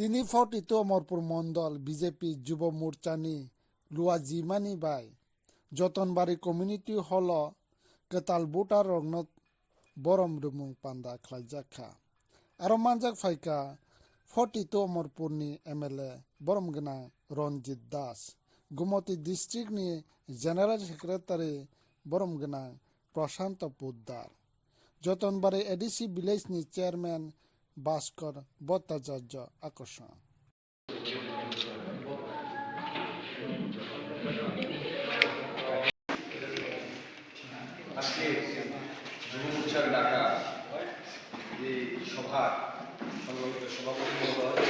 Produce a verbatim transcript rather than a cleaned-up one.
Tini forty two Amarpur Mondol B J P Jubo Morchani luajimani bai Jotonbari Community Hall o kwtal voter rokno borom rwmung panda khlaijak kha. Aro manjak phaikha forty two Amarpur ni M L A borom gwnang Ranjit Das, Gumoti District ni General Secretary borom gwnang Prashanto Poddar, Jotonbari A D C Village ni Chairman Bhaskar Bhattacharya Akosa. আজকে যুব মোর্চার ডাকা যে সভার সম্মানিত সভাপতি মহোদয়,